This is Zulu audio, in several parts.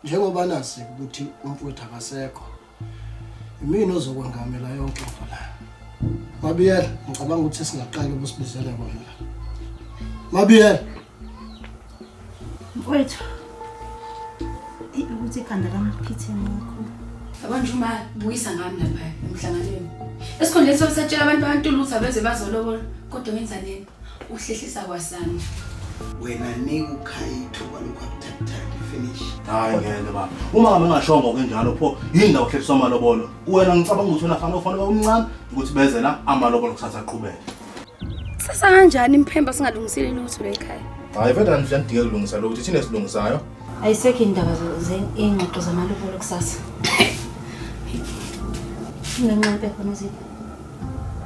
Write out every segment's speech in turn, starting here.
Njengoba nazi ukuthi umfowethu akasekho. Imina ozokwengamela yonke into la. Mabiyela, ngicabanga ukuthi singaqala ukusibizela kona la. Mabiyela. Mfowethu. Eyi ukuthi ikhanda lami liphithene kakhulu. Yabo nje uma buyisa ngami lapha emhlanganweni. Esikhundleni sokusatshela abantu bantula ukuthi abeze bazolobola kodwa wenza nini? Uhlehlisa kwasami. Wena nika uKhaya ithuba lokhu akuthathandi finish. Hayi ngeke baba. Uma ngabe ungashongo kanjalo pho yini ndawo uhlehlisa amalobolo? Wena ngicabanga ukuthi wena fanele ufanele umncane ukuthi beze la amalobolo kusasa aqhubeke. Kusasa kanjani imphemba singalungisile lutho la ekhaya? Hayi vele anidla nidinge kulungisa lokhu thina esilungisayo. Ayisekho indaba zey'ngxoxo zamalobolo kusasa. Ngenxa yempepho Nozipho.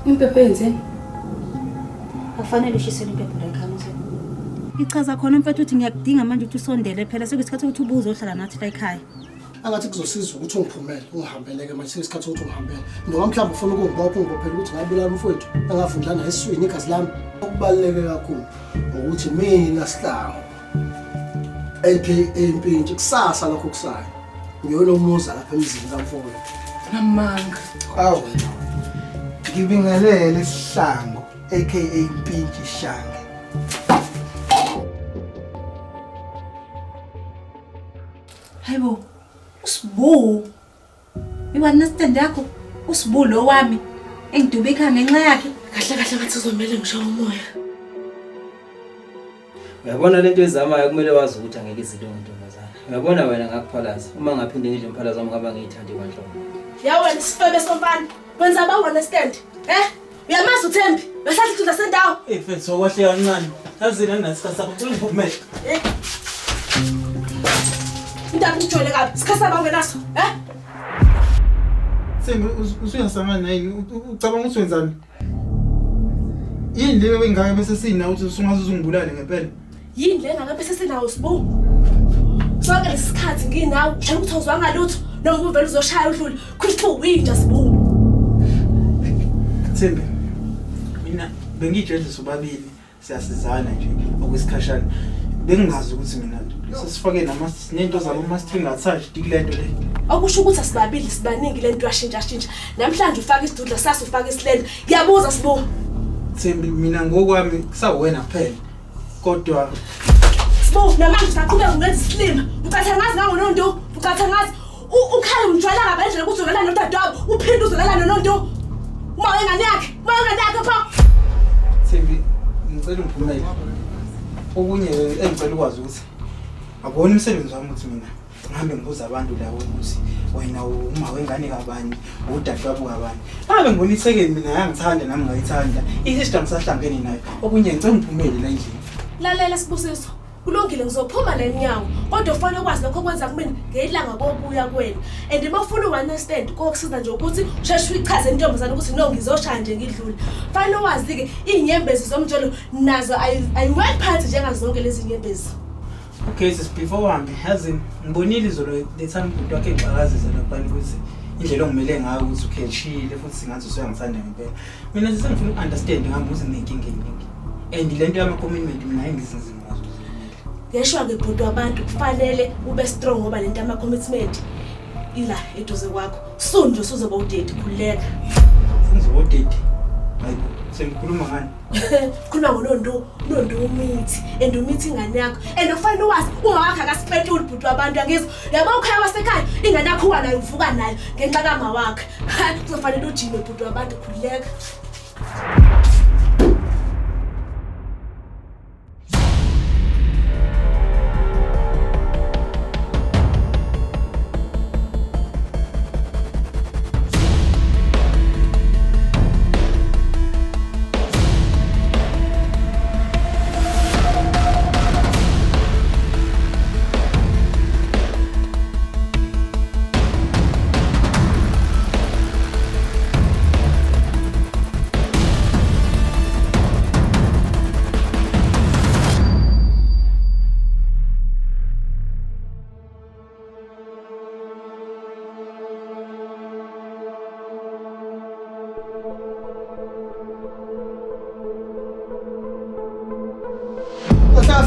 Impepho yenzeni? Akufanele ushisele impepho la ekhaya Nozipho. Ichaza khona mfethu ukuthi ngiyakudinga manje ukuthi usondele phela sekuyisikhathi sokuthi ubuze ohlala nathi la ekhaya. Angathi kuzosiza ukuthi ungiphumele ungihambeleke manje sekuyisikhathi sokuthi ungihambele. Noma mhlawumbe ufuna ukungibopha ungibophele ukuthi ngabulala umfowethu engavundla naye esiswini igazi lami. Okubaluleke kakhulu ukuthi mina Sihlangu aka Mpintshi kusasa lokho kusayo ngiyonomuza lapha emzini kamfowethu. Namanga. Awu wena. Ngibingelele Sihlangu aka Mpintshi Shange. Hayibo, uSibu. I-one night stand yakho, uSibu lo wami engidube ikhaya ngenxa yakhe. Kahle kahle ngathi uzomele ngishaye umoya. Uyabona lento ezamayo kumele wazi ukuthi angeke izilunge ntombazana. Uyabona wena ngakuphalaza. Uma ngaphinde ngidle umphalazo wami ngaba ngiyithandi kwanhlobo. Ya wena isifebe somfana. Wenza ba one stand. Eh? Uyamazi uThembi? Behlala idudla sendawo. Ey mfethu okwahle kancane. Yazini anginasikhathi sakho ngicela ungiphumele. Eh. Indaba ujwayele kabi. Isikhathi sabo ungenaso. Eh? Thembi usuyasangana yini? Ucabanga ukuthi wenzani? Yini le engaka bese sinawo ukuthi usungaze uzungibulale ngempela? Yini le engaka bese sinawo Sibu? Sonke lesi sikhathi nginawe, ushaya ukuthi awuzwanga lutho noma uvele uzoshaya udlule. Kusho uyinja Sibu. Thembi, mina bengijezisa sobabili siyasizana nje okwesikhashana. Bengingazi ukuthi mina sesifake nama nento zabo ama string attached kulento le. Okusho ukuthi asibabili sibaningi lento yashintsha shintsha. Namhlanje ufaka isidudla sasa ufaka isilenda. Ngiyabuza Sibu. Thembi mina ngokwami kusawena kuphela. Kodwa Sibu namanje usaqhubeka ungenza isilima. Ucatha ngazi ngangononto, ucatha ngazi ukhaya umjwayela kabi endlela ukuthi uzolala nodadewabo, uphinde uzolala nononto. Uma wengane yakhe, uma wengane yakhe pho. Thembi ngicela ungiphumele. Okunye engicela ukwazi ukuthi akuwona umsebenzi wami ukuthi mina ngihambe ngibuza abantu la ukuthi wena uma wengane kabani udadewabo kabani ngabe ngibona ithekeni mina yangithanda nami ngayithanda isister ngisahlangene nayo okunye ngicela ngiphumele la endlini Lalela Sibusiso, kulungile ngizophuma la emnyango kodwa ufanele ukwazi lokho okwenza kumina ngelanga kokuya kwena and uma ufuna u-one night stand kokusiza nje ukuthi usheshe uyichaze intombazane ukuthi no ngizoshaya nje ngidlule fanele wazi-ke iy'nyembezi zomjolo nazo ayiweli phansi njengazonke lezi nyembezi Okay sis before uhambe yazi ngibonile izolo the time ubhuti wakhe engixakazisa laphana ukuthi indlela ongimele ngayo ukuthi ukheshile futhi singathi usuyangithanda ngempela. Mina sesengifuna uku-understand ngihamba ukuthi nginey'nkinga ey'ningi and le nto yama-commitment mina ayingizinzi ngikwazi ukuzimela. Ngeshwa-ke bhuti wabantu kufanele ube strong ngoba le nto yama-commitment ila eduze kwakho. Soon nje usuzoba udedi khululeka. Sengizoba udedi? Hayibo sengikhuluma ngani? Khuluma ngoNondu, uNondu umithi and umithi ingane yakho. And kufanele uwazi uma wakhe akasipetuli bhuti wabantu angizwa. Yabo ukhaya wasekhaya ingane yakho uwa nayo uvuka nayo ngenxa kama wakhe. Kuzofanele ujime bhuti wabantu khululeka.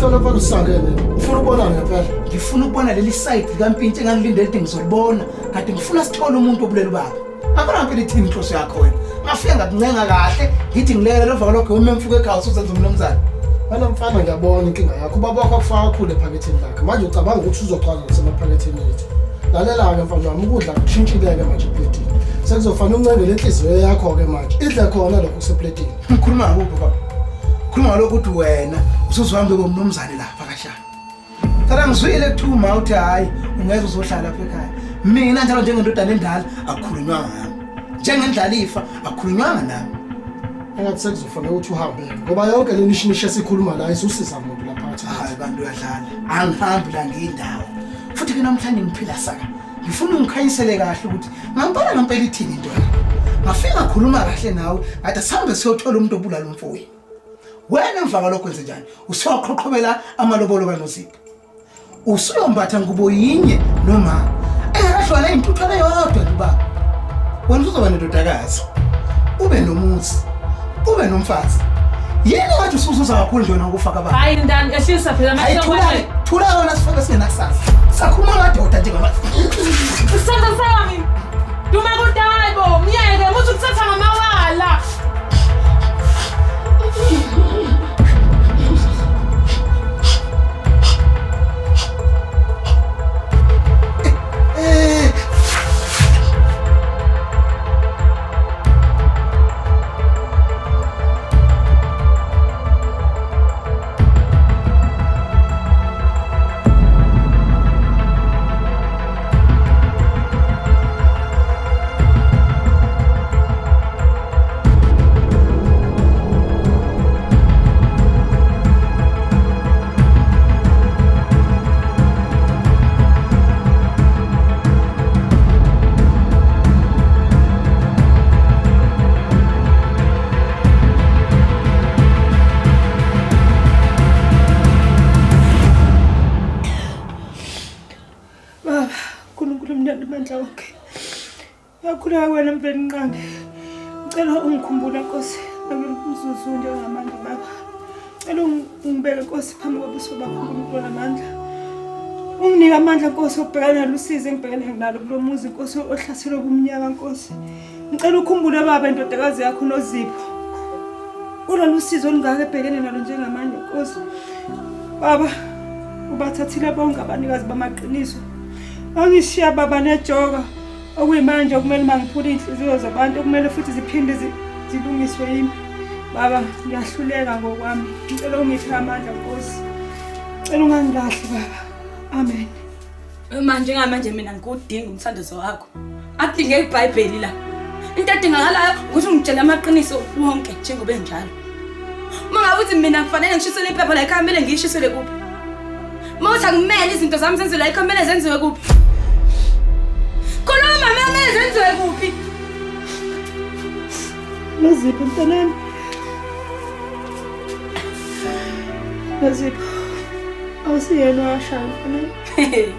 Kahle mfana usangene. Ufuna ukubonani ngempela? Ngifuna ukubona leli side likaMpintshi engangilindele ukuthi ngizolibona. Kade ngifuna sithole umuntu obulela ubaba. Akona ngempela ithini inhloso yakho wena. Ngafika ngakuncenga kahle, ngithi ngilekelele emva kwalokho uma emfuka ekhaya usuzenza umnumzane. Wena mfana ngiyabona inkinga yakho. Ubaba wakho akufaka kakhulu ephaketheni lakhe. Manje ucabanga ukuthi uzogcwala nasemaphaketheni ethu. Lalela-ke mfana wami ukudla kushintshile-ke manje epletini. Sekuzofanele uncengele inhliziyo yakho-ke manje. Idle khona lokho kusepletini. Ngikhuluma ngakuphi baba? Khuluma ngalokhu ukuthi wena usuzohambe komnumzane lapha kashana. Phela ngizwile kuthiwa uma uthi hhayi ungeze uzohlala lapha ekhaya. Mina njalo njengendodana endala akukhulunywanga ngami. Njengendlalifa akukhulunywanga nami. Engathi sekuzofanele ukuthi uhambe ngoba yonke le nishinishi esikhuluma la isusiza muntu lapha phakathi. Hayi bantu uyadlala. Angihambi la ngiyindawo. Futhi ke namhlanje ngiphila saka. Ngifuna ungikhanyisele kahle ukuthi ngampela ngampela ithini into yakho. Ngafika ngakhuluma kahle nawe ngathi asihambe siyothola umuntu obulala umfowenu. Wena emva kwalokho wenze njani? Usuwaqhoqhobela amalobolo kaNozipho. Usuyombatha ngubo yinye noma engakahlwana intuthwane yodwa nje baba. Wena usuzoba nendodakazi. Ube nomuzi. Ube nomfazi. Yini ngathi usuzuza kakhulu nje wena ngokufaka abantu. Hayi ndani ehlisa phela Hayi thula thula wena sifake singenakusasa. Sakhuluma amadoda njengama. Isandla sami. Duma kudayi bo, myeke muthi ukuthatha ngamawala. Baba, uNkulunkulu mnandi mandla wonke. Ngiyakhuleka kuwena Mvelinqangi. Ngicela ungikhumbule Nkosi umzuzu njengamanje Baba. Ngicela ungibeke Nkosi phambi kobuso bakho uNkulunkulu namandla. Unginike amandla Nkosi okubhekana nolusizi engibhekene nalo kulo muzi Nkosi ohlaselwe ubumnyama Nkosi. Ngicela ukhumbule Baba indodakazi yakho Nozipho. Kulolu sizi olungaka ebhekene nalo njengamanje Nkosi. Baba ubathathile bonke abanikazi bamaqiniso. Bangishiya baba nejoka okuyimanje okumele mangiphule iy'nhliziyo zabantu okumele futhi ziphinde zilungiswe yimi. Baba ngiyahluleka ngokwami. Ngicela ungiphe amandla Nkosi. Ngicela ungangilahli baba. Amen. Manje ngamanje mina ngikudinga umthandazo wakho. Akudingeki iBhayibheli la. Into edingakalayo ukuthi ungitshele amaqiniso wonke njengoba enjalo. Uma ngabe uthi mina kufanele ngishisele iphepha la ekhaya kumele ngiyishisele kuphi? Uma uthi akumele izinto zami zenziwe la ekhaya kumele zenziwe kuphi? Khuluma mina kumele zenziwe kuphi? Nozipho mntanami. Nozipho. Awusiyena owashaya mntanami.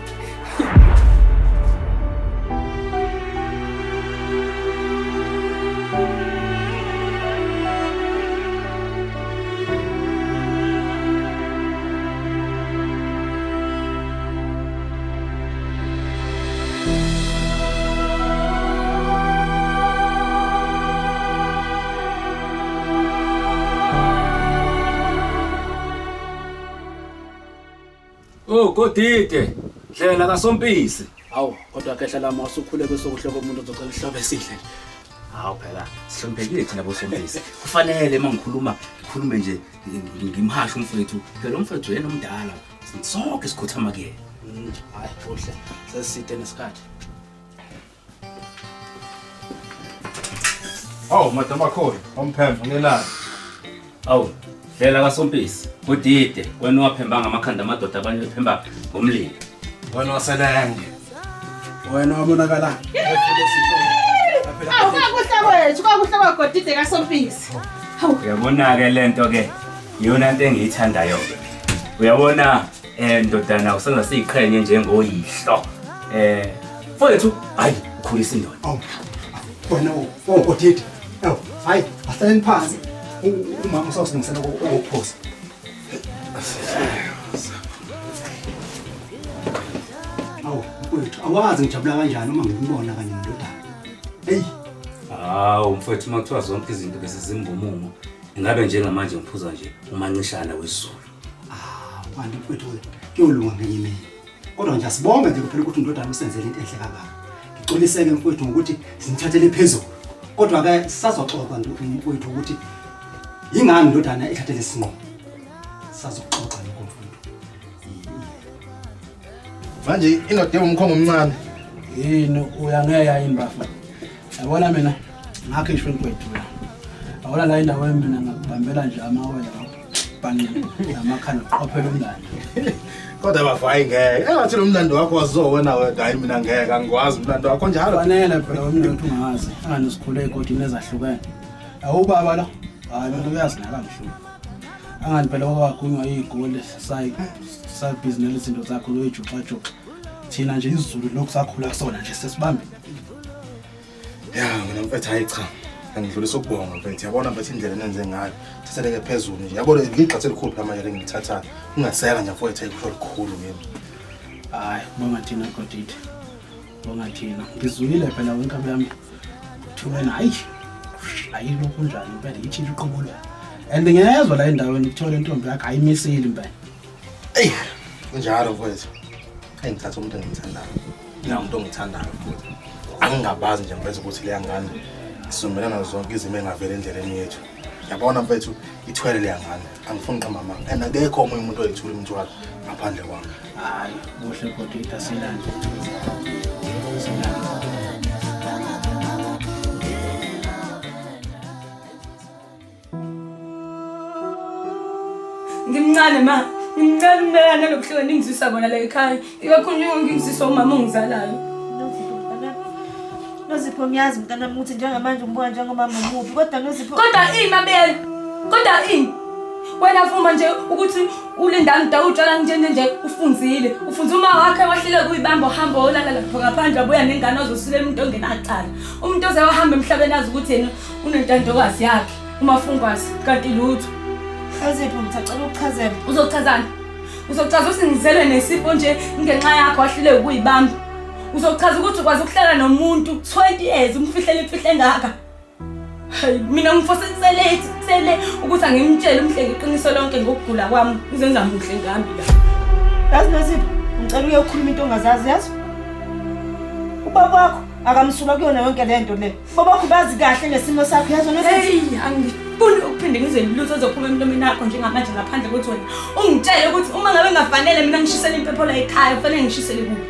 Oh, Godide, ndlela kaSompisi. Hawu, kodwa kehla lami wasukhule kwesokuhle komuntu ozocela ihlobo esihle. Hawu phela, sihloniphekile thina boSompisi. Kufanele uma ngikhuluma, ngikhulume nje ngimhashe umfowethu. Phela umfowethu yena omdala. Sonke sikhothama kuyena. Hayi, kuhle. Seside nesikhathi. Awu madam akhona, omphemba ngelani. Awu, dlela kaSompisi. Godide, wena waphemba ngamakhanda amadoda abanye bephemba ngomlilo. Wena waselenge. Wena wabonakala. Awu kakuhle kwethu, kakuhle kwaGodide kaSompisi. Uyabona-ke le nto ke iyona nto engiyithandayo-ke. Uyabona ndodana usenza siyiqhenye njengoyihlo. Mfowethu, hayi ukhulisa indoda. Awu. Wena oh Godide. Awu, hayi, asihlaleni phansi. Umama usawusilungisela okuphosa. Mfowethu, awazi ngijabula kanjani uma ngikubona kanye nendodana. Hey, Hawu mfowethu, uma kuthiwa zonke izinto bese zimbumumo, ingabe njengamanje ngiphuza nje umancishana wesiZulu. Kanti mfowethu kuyolunga ngenye imini. Kodwa nje asibonge nje kuphela ukuthi indodana usenzele into enhle kangaka. Ngixoliseke mfowethu ngokuthi sinithathele phezulu. Kodwa ke sisazoxoxa nje mfowethu ukuthi yingani indodana ithathele isinqumo. Sisazoxoxa lokho mfowethu. Manje indoda ewumkhongo omncane. Yini uyangeya yini bafo? Yabona mina ngakhishwa inkwethu la. Yabona la endaweni mina ngakubambela nje amawele bhanqe namakhanda qophela umlando. Kodwa bafo hayi ngeke. Engathi lo mlando wakho waziwa wena wedwa hayi mina ngeke angikwazi umlando wakho njalo. Fanele phela wena ukuthi ungazi. Angani sikhule egodini ezahlukene. Awubaba la. Hayi mina uyazinaka ngihlupha. Angani phela wagunywa igoli sayi sabhizinela izinto zakho loyijuxa juxa. Thina nje isiZulu lokhu sakhula kusona nje sesibambe. Ya mina mfethu hayi cha. Angidlulisa ukubonga mfethu. Yabona mfethu indlela enenze ngayo. Thatheleke phezulu nje. Yabona ligxathu elikhulu phela manje lengilithathayo. Ungaseka nje mfowethu ayikusho likhulu kimi. Hayi bonga thina Godide. Bonga thina. Ngizwile phela wenkabi yami. Kuthiwa wena hayi ayilokhu kunjani impela itshintsha uqobo lwayo. And ngiyezwa la endaweni kuthiwa le ntombi yakho ayimisile impela. Eyi kunjalo mfowethu. Hey ngithatha umuntu engimthandayo. Ila umuntu ongithandayo futhi. Angingabazi nje mfethu ukuthi leya ngane isizomelana nazo zonke izimo engavela endleleni yethu. Yabona mfethu ithwele leya ngane. Angifuni qamba amanga. And akekho omunye umuntu oyethula imithwalo ngaphandle kwami. Hayi kuhle Godide asilande. Silande. Ngimncane ma, ngimncane ukumelana nalobuhlungu eningizwisa bona la ekhaya. Ikakhulu njengoba ngingizwiswa umama ongizalayo. Nozipho mntanami. Nozipho ngiyazi mntanami ukuthi njengamanje ngibuka njengomama omubi kodwa Nozipho Kodwa ini mabele? Kodwa ini? Wena vuma nje ukuthi uLindani utshwala nje nje nje ufunzile. Ufunza uma wakhe wahlele kuyibamba uhamba olala lapho ngaphandle wabuya nengane ozosula umuntu ongenacala. Umuntu oze wahamba emhlabeni azi ukuthi yena unentandokazi yakhe umafungwazi kanti lutho. Nozipho ngicela ukuchazela. Uzochazana? Uzochaza ukuthi ngizelwe nesifo nje ngenxa yakho wahlule ukuyibamba. Uzochaza ukuthi ukwazi ukuhlala nomuntu 20 years umfihlele imfihlo engaka. Hayi mina ngifose sele sele ukuthi angimtshele umhlenge iqiniso lonke ngokugula kwami uzenza muhle ngami la. Yazi Nozipho ngicela uye ukhuluma into ongazazi yazi. Ubaba wakho akamsulwa kuyona yonke le nto le. Ubaba wakho bazi kahle ngesimo sakho yazi Nozipho. Hey angifuni ukuphinde ngizwe lutho ozophuma emlomeni wakho njengamanje ngaphandle kokuthi wena ungitshele ukuthi uma ngabe ngafanele mina ngishisele impepho la ekhaya kufanele ngishisele kuphi.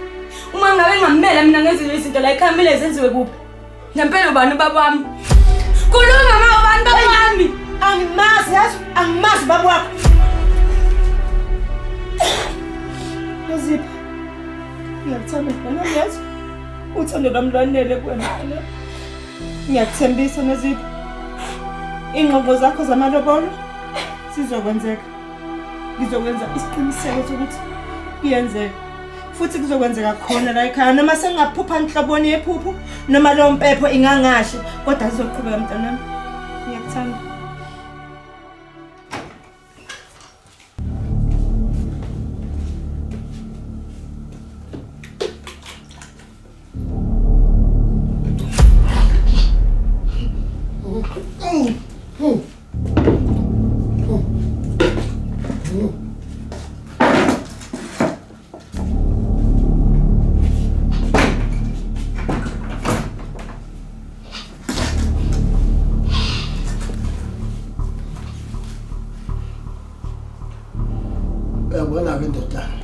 Uma ngabe ngamela mina ngenze izinto la ekhaya kumele zenziwe kuphi. Ngempela ubani ubaba wami? Khuluma ma ubani baba wami? Angimazi yazi angimazi ubaba wakho. Nozipho ngiyakuthanda mntanami yazi uthando lwami lwanele kuwena mntanami. Ngiyakuthembisa Nozipho ingxoxo zakho zamalobolo sizokwenzeka. Ngizokwenza isiqiniseko sokuthi kuyenzeka futhi kuzokwenzeka khona la ekhaya noma sengingaphupha nhloboni yephupho noma leyo mpepho ingangashi kodwa zizoqhubeka mntanami. Ngiyakuthanda. Uyabona-ke ndodana,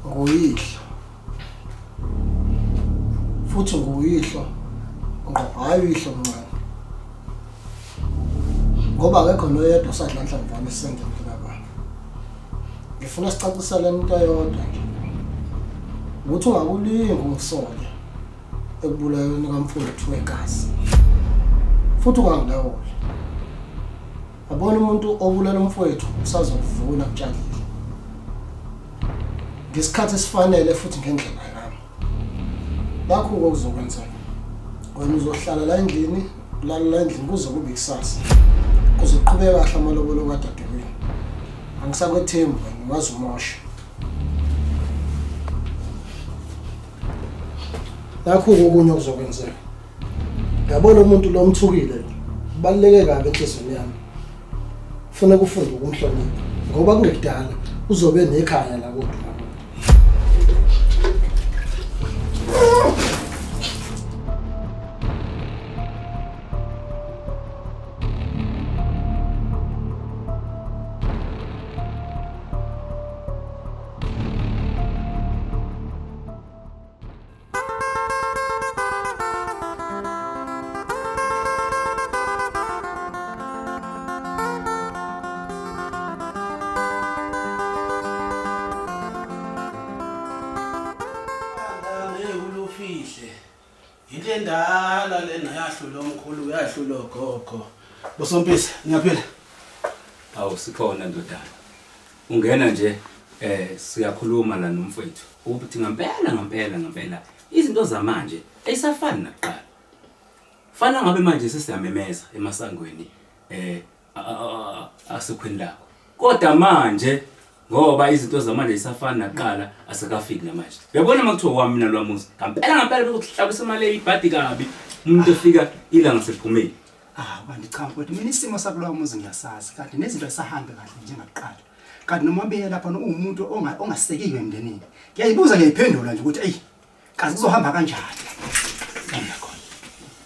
nguyihlo futhi nguyihlo ngqo, hhayi uyihlo mncane, ngoba akekho noyedwa osadla nhlamvana esisendlini kababa. Ngifuna sicaciselane into eyodwa nje, ukuthi ungakulingi ungisole ekubulaweni kamfowethu wegazi, futhi ungangilawuli. Yabona umuntu obulala umfowethu usazokuvuna kutshalile ngesikhathi esifanele futhi ngendlela yami. Nakhu-ke okuzokwenzeka, wena uzohlala la endlini, ulale la endlini kuze kube kusasa, kuze kuqhubeke kahle amalobolo kadadewenu. Angisakwethembi wena, ungaze umoshe. Nakhu-ke okunye okuzokwenzeka. Yabo lo muntu lo omthukile lo, ubaluleke kabi enhliziyweni yami. Kufuneka ufunde ukumhlonipha ngoba kungekudala uzobe nekhaya la kodwa. Ulufihle. Into endala lena yahlula omkhulu yahlula ogogo. Bosompisi, niyaphila? Awu sikhona ndodana. Ungena nje eh siyakhuluma la nomfwethu ukuthi ngempela ngempela ngempela izinto zamanje ayisafani nakuqala. Fana ngabe manje sesiyamemeza emasangweni eh asekhweni lakho. Kodwa manje ngoba izinto zamanje ayisafani nakuqala asikafiki namanje. Uyabona uma kuthiwa wami mina lwamuzi ngempela ngempela bekuhlabisa imali eyibhadi kabi umuntu efika ilanga seliphumile. Ah, kanti cha mfowethu, mina isimo sakulowa muzi ngiyasazi kanti nezinto azisahambi kahle njengakuqala. Kanti noMabiya lapha uwumuntu ongasekiwe emndenini. Ngiyayibuza ngiyayiphendula nje ukuthi eyi kazi kuzohamba kanjani. Ngihamba khona.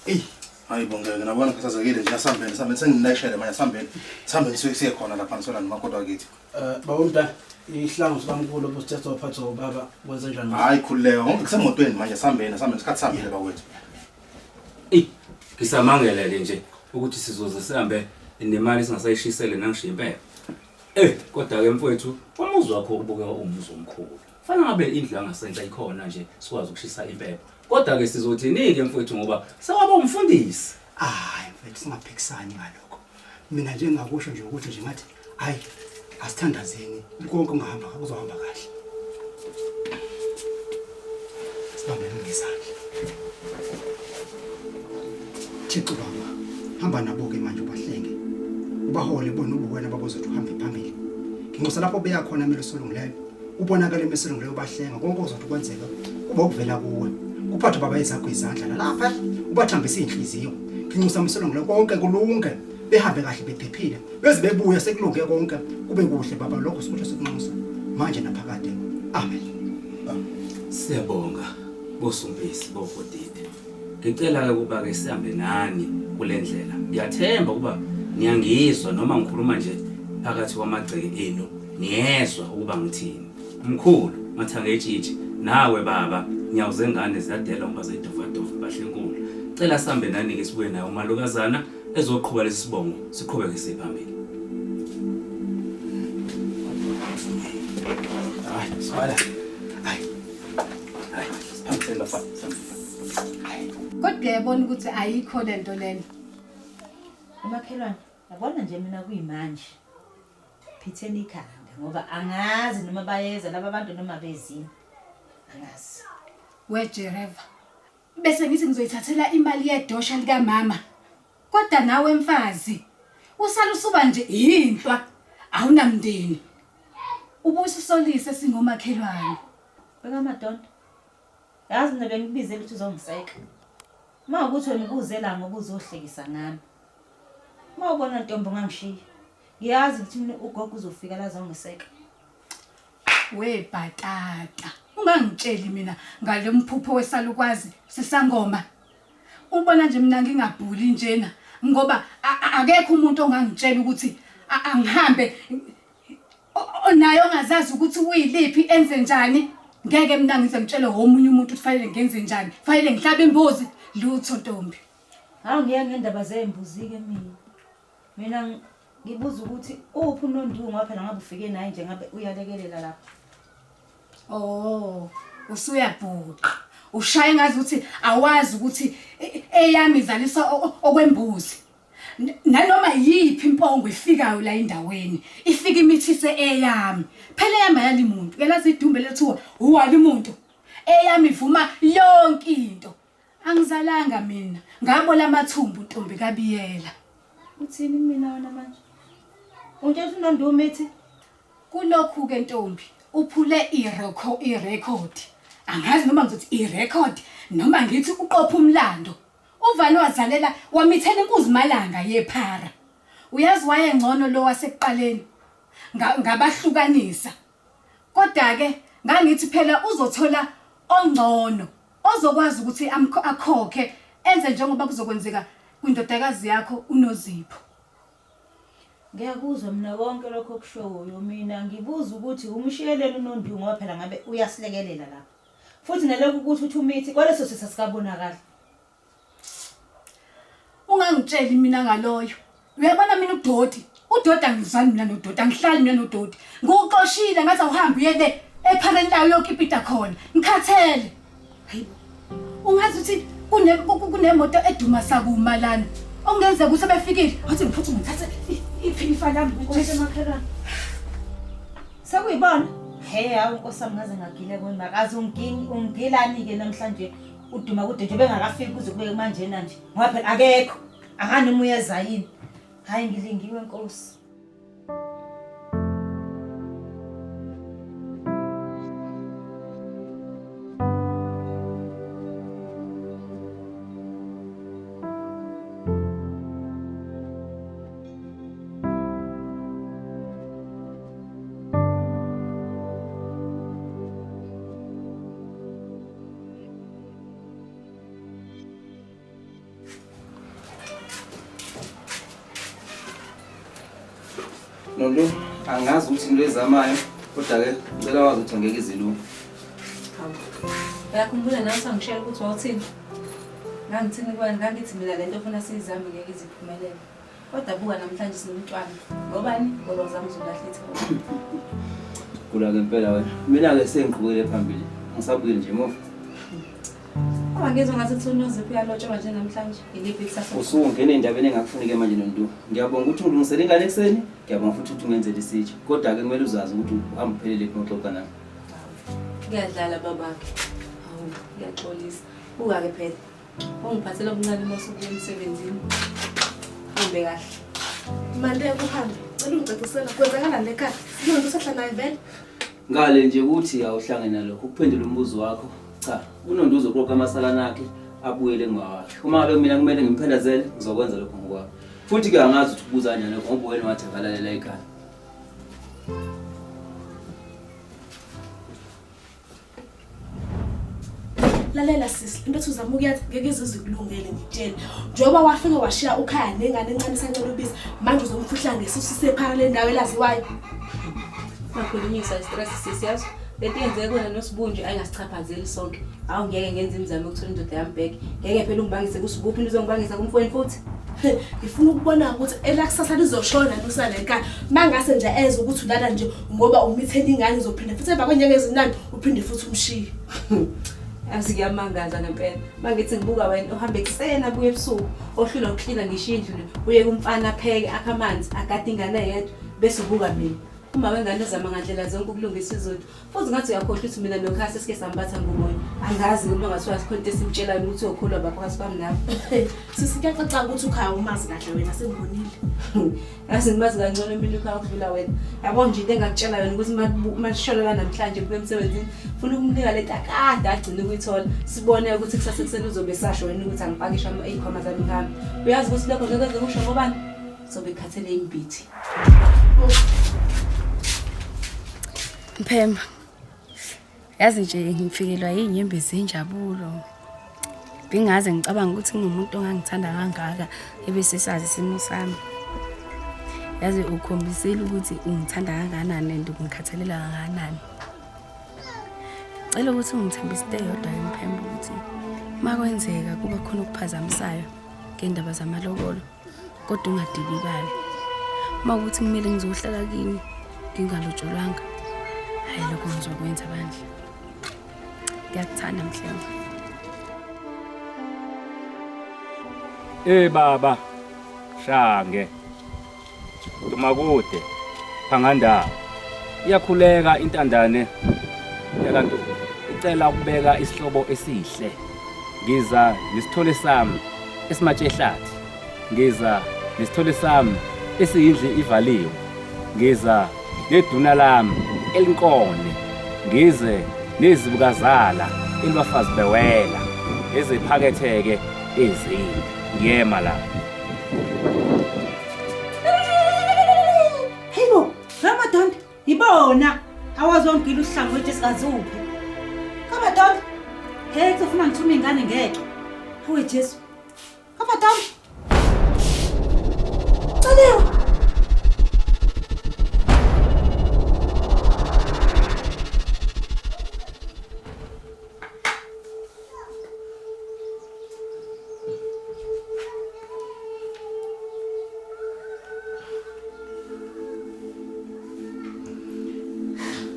Eyi Hayi bo ngeke nabona ngikhathazekile nje asambeni sambeni senginileshele manje asambeni sambeni siye siye khona lapha ngisola nomakoti wakithi. Eh baba umdala ihlangu sikamkhulu obusithethe waphathwa ubaba kwenze njani? Hayi khululeka konke kusemotweni manje asambeni asambeni isikhathi sambile bakwethu. Eyi ngisamangele ke nje ukuthi sizoze sihambe nemali singasayishisele nangisho impela. Eh kodwa ke mfowethu umuzi wakho ubukeka uwumuzi omkhulu. Fanele ngabe indlu yangasenhla ikhona nje sikwazi ukushisa impepho. Kodwa ke sizothini ke mfowethu ngoba sewaba umfundisi. Hayi mfethu singaphikisani ngalokho. Mina nje engakusho nje ukuthi nje ngathi hayi asithandazeni konke kungahamba kuzohamba kahle. Sibambene ngezandla. Thixo baba hamba nabo-ke manje ubahlenge ubahole bona ubuwena babozothi uhambe phambili. Nginxusa lapho beya khona melusi olungileyo ubonakale melusi olungileyo ubahlenga konke okuzothi kwenzeka kube okuvela kuwe. Kuphathe baba ezakho izandla nalapha ubathambise iy'nhliziyo. Nginxusa melusi olungileyo konke kulunge behambe kahle bephephile beze bebuya sekulunge konke kube kuhle baba lokho sikusho sikunxusa manje naphakade. Amen. Siyabonga bosompisi bogodide. Ngicela ke ukuba ke sihambe nani kule ndlela. Ngiyathemba ukuba niyangizwa noma ngikhuluma nje phakathi kwamagceke enu niyezwa ukuba ngithini. Mkhulu mathanga etshitshi nawe baba nyawo zengane ziyadela ngoba zayidovadova bahle enkulu. Cela sihambe nani ke sibuye naye umalukazana ezoqhuba lesi sibongo siqhubeke siye phambili. Hayi sibala. Hayi. Hayi siphambili bafana. Kodwa uyayibona ukuthi ayikho lento lena. Umakhelwane, yabona nje mina kuyimanje. Phitheni ikhanda ngoba angazi noma bayeza laba bantu noma bezini. Angazi. We Jereva. Bese ngithi ngizoyithathela imali yedosha likamama. Kodwa nawe mfazi usala usuba nje yinhlwa awunamndeni. Ubususolise singomakhelwane. Bekamadonda. Yazi mina bengikubizela ukuthi uzongiseka. Uma ukuthi wena ubuze la ngoba uzohlekisa ngami. Uma ubona ntombi ungangishiya. Ngiyazi ukuthi mina ugogo uzofika la azongiseka. We bhatata. Ungangitsheli mina ngalo mphupho wesalukwazi sesangoma. Ubona nje mina ngingabhuli njena ngoba akekho umuntu ongangitshela ukuthi angihambe naye ongazazi ukuthi uyiliphi enze njani. Ngeke mina ngize ngitshele womunye umuntu ukuthi fanele ngenze njani. Fanele ngihlabe imbuzi lutho ntombi. Hawu ngiya ngendaba zembuzi ke mina. Mina ngibuza ukuthi uphi uNondu ngoba phela ngabe ufike naye nje ngabe uyalekelela lapha. Oh, usuyabhuqa. Ushaya ngazi ukuthi awazi ukuthi eyami izalisa okwembuzi. Nanoma yiphi impongo ifikayo la endaweni, ifika imithise eyami. Phela eyami ayali muntu. Uyalazi idumbe lethiwa uwali umuntu. Eyami ivuma yonke into. Angizalanga mina, ngabola amathumbu ntombi kaBiyela. Uthini kumina wena manje? Ungitshela ukuthi uNondu umithi? Kulokhu ke ntombi, uphule irecord. Angazi noma ngizothi irecord Noma ngithi uqopha umlando. Uvani wazalela wamithela inkuzi malanga yephara. Uyazi wayengcono lo wasekuqaleni. Ngabahlukanisa. Kodwa ke ngangithi phela uzothola ongcono ozokwazi ukuthi akhokhe enze njengoba kuzokwenzeka kwindodakazi yakho uNozipho. Ngiyakuzwa mina konke lokho okushoyo mina ngibuza ukuthi umshiyeleni uNondu ngoba phela ngabe uyasilekelela lapha. Futhi nalokhu ukuthi uthi umithi kwaleso sisa sikabonakali. Ungangitsheli mina ngaloyo. Uyabona mina udoti. Udoti angizwani mina nodoti, angihlali mina nodoti. Ngikuxoshile ngathi awuhambe uye le ephareni layo uyokipita khona. Ngikhathele. Hayibo. Ungazi ukuthi kune kunemoto eduma sakuma lana. Okungenzeka ukuthi sebefikile. Wathi ngiphuthume ngithathe iphinifa lami. Nkosi makhelwane. Sekuyibona? He hawu nkosi yami ngaze ngagile kona makaze ungingi ungilani ke namhlanje uduma kude nje bengakafiki kuze kube manjena nje. Ngoba phela akekho. Akani umuyeza yini? Hayi ngilingiwe nkosi. Nontu, angazi ukuthi into ezamayo kodwa-ke ngicela wazi ukuthi angeke izilungu. Hawu. Uyakhumbula nawe usangishela ukuthi wawuthini? Ngangithini kuwena? Ngangithi mina le nto ofuna siyizame ngeke iziphumelele. Kodwa buka namhlanje sinomntwana. Ngobani? Ngoba uzama uzolahla ithawula. Gula-ke impela wena. Mina-ke sengiqhubekele phambili. Angisabuyeli nje emuva. Uma ngizwa ngathi kuthiwa uNozipho uyalotsholwa nje namhlanje, iliphi ikusasa? Usungena endabeni engakufuni-ke manje Nontu. Ngiyabonga ukuthi ungilungisele ingane ekuseni, ngiyabonga futhi ukuthi ungenzele isitsha. Kodwa-ke kumele uzazi ukuthi uhamba uphelele phi uma uxoxa nami. Kuyadlala babakhe. Hawu, ngiyaxolisa. Buka-ke phela. Ungiphathela okuncane uma usubuya emsebenzini. Hambe kahle. Maleka uhambe. Cela ungicacisela kwenzakalani ekhaya? Siyonto usahla naye vele? Ngale nje ukuthi awuhlangene nalokho ukuphendula umbuzo wakho. Cha, uNondu uzoqoqa amasalana akhe abuyele ngowakhe. Uma ngabe mina kumele ngimphelezele, ngizokwenza lokho ngokwami. Futhi ke angazi ukuthi ubuza kanjani lokho ngoba wena wathi akalalela ekhaya. Lalela sisi, into ethi uzama ukuyenza ngeke ize ikulungele ngikutshele. Njengoba wafika washiya ukhaya nengane encane isancela ubisi, manje uzomfihla ngesisu sephara le ndawo elaziwayo. Ungakhulunyiswa i-stress sisi yazi. Lento yenzeke kona noSibunje ayingasichaphazeli sonke. Awu ngeke ngenze imizamo yokuthola indoda yami back. Ngeke phela ungibangise kuSibuphi into uzongibangisa kumfowenu futhi. Ngifuna ukubona ukuthi elakusasa lizoshona lusale ekhaya. Mangase nje ezwe ukuthi ulala nje ngoba umithela ingane uzophinda futhi emva kwenyanga ezinani uphinde futhi umshiye. Yazi kuyamangaza ngempela. Mangithi ngibuka wena uhambe ekuseni abuye ebusuku ohlulwa ukuklina ngisho indlu uye kumfana apheke akhe amanzi agade ingane eyedwa bese ubuka mina. Uma wengane uzama ngandlela zonke ukulungisa izinto. Futhi ngathi uyakhohlwa ukuthi mina noKhaya sesike sambatha ngomoya. Angazi noma ngathiwa sikhona into esimtshelayo ukuthi uyokholwa bapha kwami nawe. Sisi kuyacaca ukuthi ukhaya umazi kahle wena sengibonile. Yazi ngimazi kangcono mina ukhaya ukudlula wena. Yabo nje into engakutshela yona ukuthi mashona la namhlanje kube emsebenzini funa ukumnika lento akade agcine ukuyithola. Sibone ukuthi kusasa ekuseni uzobe sasho wena ukuthi angipakishe izikhwama zami ngihambe. Uyazi ukuthi lokho ngeke ngikusho ngobani? Sobe khathele imbithi. Mphemba. Yazi nje ngifikelwa yinyembezi zenjabulo. Bengaze ngicabanga ukuthi ngingumuntu ongangithanda kangaka ebese sazi isimo sami. Yazi ukhombisile ukuthi ungithanda kangakanani and ungikhathalela kangakanani. Cela ukuthi ungithembise into eyodwa Mphemba ukuthi makwenzeka kuba khona okuphazamisayo ngendaba zamalobolo kodwa ungadikibali uma ukuthi kumele ngizohlala kini ngingalotsholwanga hhayi lokho ngizokwenza bandla ngiyakuthanda mhlenge Eh baba Shange Dumakude Phangandawo iyakhuleka intandane yakantu icela ukubeka isihlobo esihle ngiza nesithole sami esimatshe ehlathi ngiza nesithole sami esiyindlu ivaliwe ngiza neduna lami elinkone ngize nezibukazala elibafazi bewela. Eziphakethe-ke ezimbi. Ngiyema la. Hayibo, Ramadan, ibona awazongila uhlangothi singazuphi. Ramadan. Hey, kuzofuna ngithume ingane ngeke. Hawe Jesu. Ramadan. Celiwe.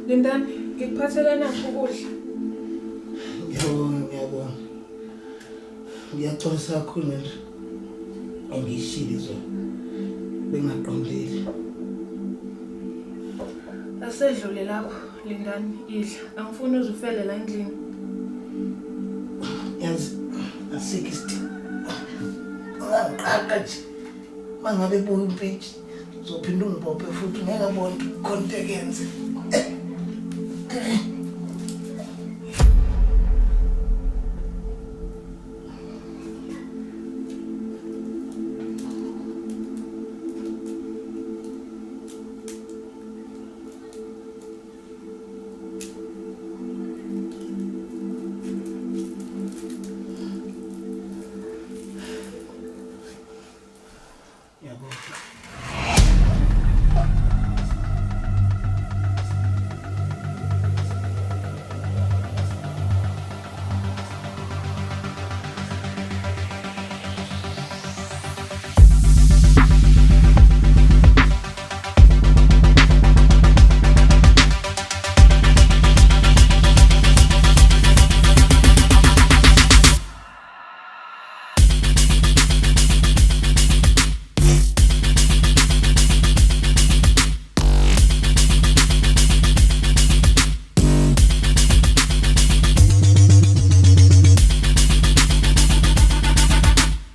Lindani, ngikuphathele nakho ukudla. Ngiyabonga, ngiyabonga. Ngiyaxolisa kakhulu ngento engiyishilo izolo. Bengingaqondile. Asedlule lapho, Lindani, idla. Angifuni uze ufele la endlini. Yazi asikho isidingo. Ungangiqaqa nje. Mangabe buya umpintshi uzophinda ungibophe futhi ngeke abone ukuthi khona into ekuyenze.